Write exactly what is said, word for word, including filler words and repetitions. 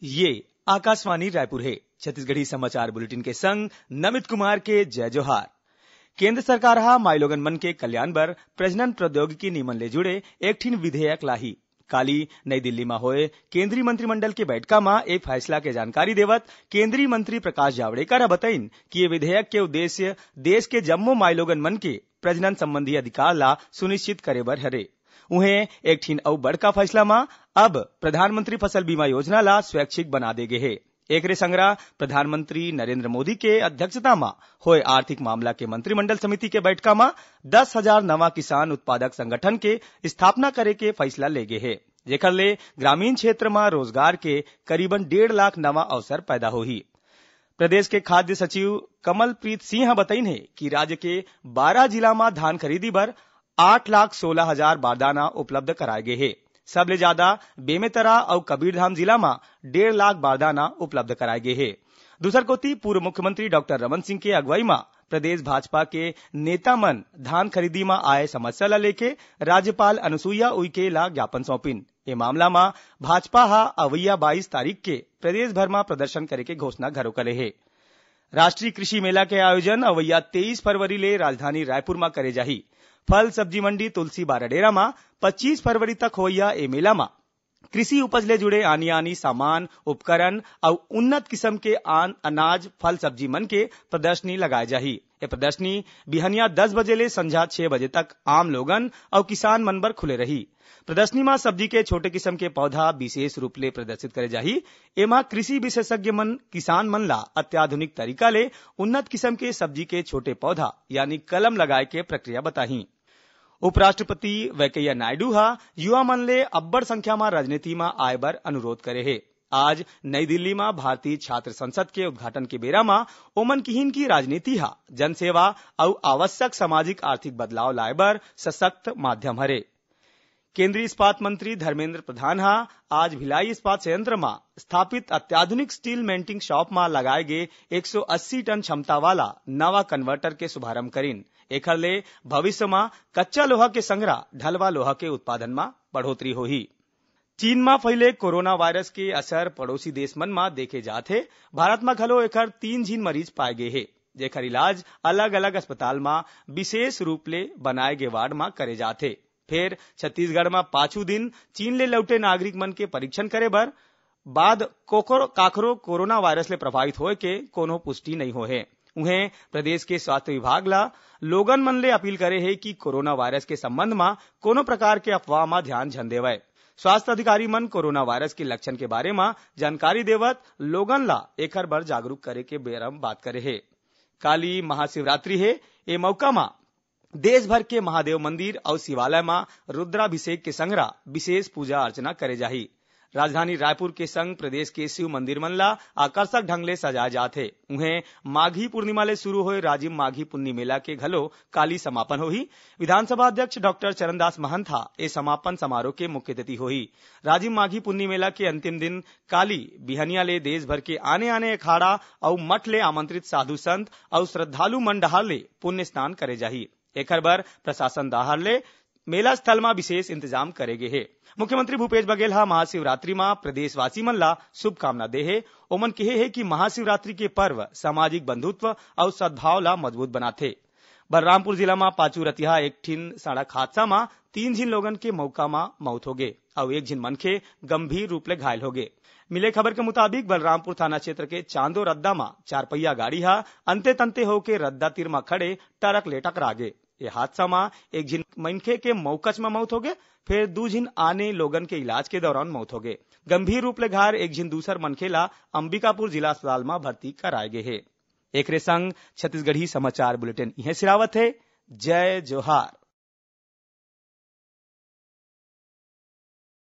ये आकाशवाणी रायपुर हे। छत्तीसगढ़ी समाचार बुलेटिन के संग नमित कुमार के जय जोहार। केंद्र सरकार ह माईलोगन मन के कल्याण बर प्रजनन प्रौद्योगिकी नियमन ले जुड़े एक ठिन विधेयक लाही। काली नई दिल्ली म होए केंद्रीय मंत्रिमंडल के बैठका म ए फैसला के जानकारी देवत केंद्रीय मंत्री प्रकाश जावड़ेकर ह बतइन कि ये विधेयक के उद्देश्य देश के जम्मो माईलोगन मन के प्रजनन संबंधी अधिकार ला सुनिश्चित करे बर हरे। उहें, एक ठिन अउ बड़का फैसला म अब प्रधानमंत्री फसल बीमा योजना ला स्वैच्छिक बना दे गे हे। एकरे संगरा प्रधानमंत्री नरेंद्र मोदी के अध्यक्षता म होए आर्थिक मामला के मंत्रिमंडल समिति के बैठका म दस हजार नवा किसान उत्पादक संगठन के स्थापना करे के फैसला ले गे हे, जेकर ले ग्रामीण क्षेत्र म रोजगार के करीबन डेढ़ लाख नवा अवसर पैदा होही। प्रदेश के खाद्य सचिव कमलप्रीत सिंह ह बतइन हे कि राज्य के बारह जिला म धान खरीदी बर आठ लाख सोलह हजार बारदाना उपलब्ध कराए गे हे। सबले ज्यादा बेमेतरा अउ कबीरधाम जिला म डेढ़ लाख बारदाना उपलब्ध कराए गे हे। दूसर कोति, पूर्व मुख्यमंत्री डॉक्टर रमन सिंह के अगुवाई म प्रदेश भाजपा के नेता मन धान खरीदी म आए समस्या ल लेके राज्यपाल अनुसुईया उइके ला ज्ञापन सौंपिन। ए मामला म भाजपा ह अवइया बाईस तारीख के प्रदेश भर म प्रदर्शन करे के घोषणा घलो करे हे। राष्ट्रीय कृषि मेला के आयोजन अवइया तेईस फरवरी ले राजधानी रायपुर म करे जाही। फल सब्जी मंडी तुलसी बाराडेरा म पच्चीस फरवरी तक होवइया ए मेला म कृषि उपज ले जुड़े आनी-आनी सामान, उपकरण अउ उन्नत किसम के आन-, अनाज, फल सब्जी मन के प्रदर्शनी लगाए जाही। ए प्रदर्शनी बिहनिया दस बजे ले संझा छह बजे तक आम लोगन अउ किसान मन बर खुले रही। प्रदर्शनी म सब्जी के छोटे किसम के पौधा विशेष रूप ले प्रदर्शित करे जाही। एमा कृषि विशेषज्ञ मन किसान मन ला अत्याधुनिक तरीका ले उन्नत किसम के सब्जी के छोटे पौधा यानी कलम लगाए के प्रक्रिया बताही। उपराष्ट्रपति वेंकैया नायडू ह युवा मन ले अब्बड़ संख्या म राजनीति म आए बर अनुरोध करे हे। आज नई दिल्ली म भारतीय छात्र संसद के उद्घाटन के बेरा म ओमन किहिन कि राजनीति ह जनसेवा अउ आवश्यक सामाजिक आर्थिक बदलाव लाए बर सशक्त माध्यम हरे। केंद्रीय इस्पात मंत्री धर्मेंद्र प्रधान ह आज भिलाई इस्पात संयंत्र म स्थापित अत्याधुनिक स्टील मेल्टिंग शॉप म लगाए गे एक सौ अस्सी टन क्षमता वाला नवा कन्वर्टर के शुभारंभ करिन। एखर ले भविष्य म कच्चा लोहा के संगरा ढलवा लोहा के उत्पादन म बढ़ोतरी होही। चीन म फैले कोरोना वायरस के असर पड़ोसी देश मन म देखे जात हे। भारत म घलो एखर तीन झिन मरीज पाए गे हे, जेखर इलाज अलग-अलग अस्पताल म विशेष रूप ले बनाए गे वार्ड म करे जात हे। फेर छत्तीसगढ़ म पाछू दिन चीन ले लौटे नागरिक मन के परीक्षण करे बर बाद कोकरो-, काखरो कोरोना वायरस ले प्रभावित होए के कोनो पुष्टि नइ होए हे। उहें, प्रदेश के स्वास्थ्य विभाग ला लोगन मन ले अपील करे हे कि कोरोना वायरस के संबंध म कोनो प्रकार के अफवाह म ध्यान झन देवय। स्वास्थ्य अधिकारी मन कोरोना वायरस के लक्षण के बारे म जानकारी देवत लोगन ला एखर बर जागरूक करे के बेरा म बात करे हे। काली महाशिवरात्रि हे, ए मौका म देश भर के महादेव मंदिर अउ शिवालय म रुद्राभिषेक के संगरा विशेष पूजा अर्चना करे जाही। राजधानी रायपुर के संग प्रदेश के शिव मंदिर मन ला आकर्षक ढंग ले सजाए जात हे। उहें, माघी पूर्णिमा ले शुरू होए राजिम माघी पुन्नी मेला के घलो काली समापन होही। विधानसभा अध्यक्ष डॉक्टर चरणदास महंत ह ए समापन समारोह के मुख्य अतिथि होही। राजिम माघी पुन्नी मेला के अंतिम दिन काली बिहनिया ले देश भर के आने-आने अखाड़ा अउ मठ ले आमंत्रित साधु संत अउ श्रद्धालु मन डहार ले पुण्य स्नान करे जाही। एखर बर प्रशासन डहार ले मेला स्थल म विशेष इंतजाम करे गे हे। मुख्यमंत्री भूपेश बघेल ह महाशिवरात्रि म प्रदेशवासी मन ला शुभकामना दे हे। ओमन कहे हे कि महाशिवरात्रि के पर्व सामाजिक बंधुत्व अउ सद्भाव ला मजबूत बनाथे। बलरामपुर जिला म पाचू रतिहा एक ठिन सड़क हादसा म तीन झिन लोगन के मौका म मौत होगे अउ एक झिन मनखे गंभीर रूप ले घायल होगे। मिले खबर के मुताबिक, बलरामपुर थाना क्षेत्र के चांदो रद्दा म चारपहिया गाड़ी ह अंते तंते होके रद्दा तीर म खड़े ट्रक ले टकरा गे। ये हादसा म एक झिन मनखे के मौकच म मौत होगे, फेर दू झिन आने लोगन के इलाज के दौरान मौत होगे। गंभीर रूप ले घायल एक झिन दूसर मनखे ला अंबिकापुर जिला अस्पताल म भर्ती कराए गे हे। एकरे संग छत्तीसगढ़ी समाचार बुलेटिन इहें सिरावत हे। जय जोहार।